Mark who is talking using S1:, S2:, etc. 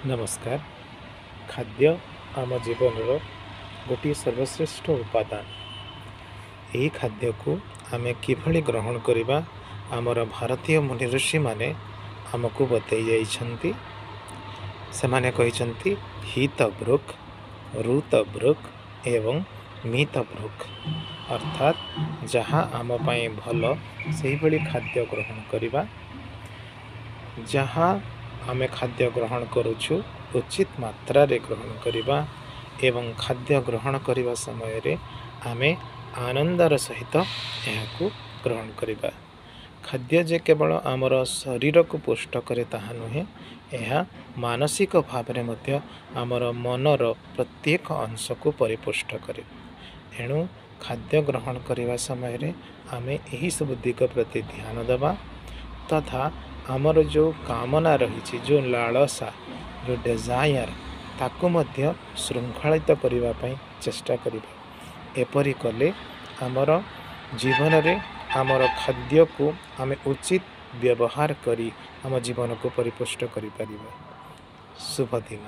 S1: ନମସ୍କାର। ଖାଦ୍ୟ ଆମ ଜୀବନର ଗୋଟିଏ ସର୍ବଶ୍ରେଷ୍ଠ ଉପାଦାନ। ଏହି ଖାଦ୍ୟକୁ ଆମେ କିଭଳି ଗ୍ରହଣ କରିବା, ଆମର ଭାରତୀୟ ମୁନି ଋଷିମାନେ ଆମକୁ ବତାଇ ଯାଇଛନ୍ତି। ସେମାନେ କହିଛନ୍ତି ହିତ ବୃକ୍, ଋତ ବୃକ୍ ଏବଂ ମିତ ବୃକ୍, ଅର୍ଥାତ୍ ଯାହା ଆମ ପାଇଁ ଭଲ ସେହିଭଳି ଖାଦ୍ୟ ଗ୍ରହଣ କରିବା, ଯାହା ଆମେ ଖାଦ୍ୟ ଗ୍ରହଣ କରୁଛୁ ଉଚିତ ମାତ୍ରାରେ ଗ୍ରହଣ କରିବା ଏବଂ ଖାଦ୍ୟ ଗ୍ରହଣ କରିବା ସମୟରେ ଆମେ ଆନନ୍ଦର ସହିତ ଏହାକୁ ଗ୍ରହଣ କରିବା। ଖାଦ୍ୟ ଯେ କେବଳ ଆମର ଶରୀରକୁ ପୁଷ୍ଟ କରେ ତାହା ନୁହେଁ, ଏହା ମାନସିକ ଭାବରେ ମଧ୍ୟ ଆମର ମନର ପ୍ରତ୍ୟେକ ଅଂଶକୁ ପରିପୁଷ୍ଟ କରେ। ଏଣୁ ଖାଦ୍ୟ ଗ୍ରହଣ କରିବା ସମୟରେ ଆମେ ଏହିସବୁ ଦିଗ ପ୍ରତି ଧ୍ୟାନ ଦେବା ତଥା ଆମର ଯେଉଁ କାମନା ରହିଛି, ଯେଉଁ ଲାଳସା, ଯେଉଁ ଡିଜାୟାର, ତାକୁ ମଧ୍ୟ ଶୃଙ୍ଖଳିତ କରିବା ପାଇଁ ଚେଷ୍ଟା କରିବା। ଏପରି କଲେ ଆମର ଜୀବନରେ ଆମର ଖାଦ୍ୟକୁ ଆମେ ଉଚିତ ବ୍ୟବହାର କରି ଆମ ଜୀବନକୁ ପରିପୁଷ୍ଟ କରିପାରିବା। ଶୁଭ ଦିନ।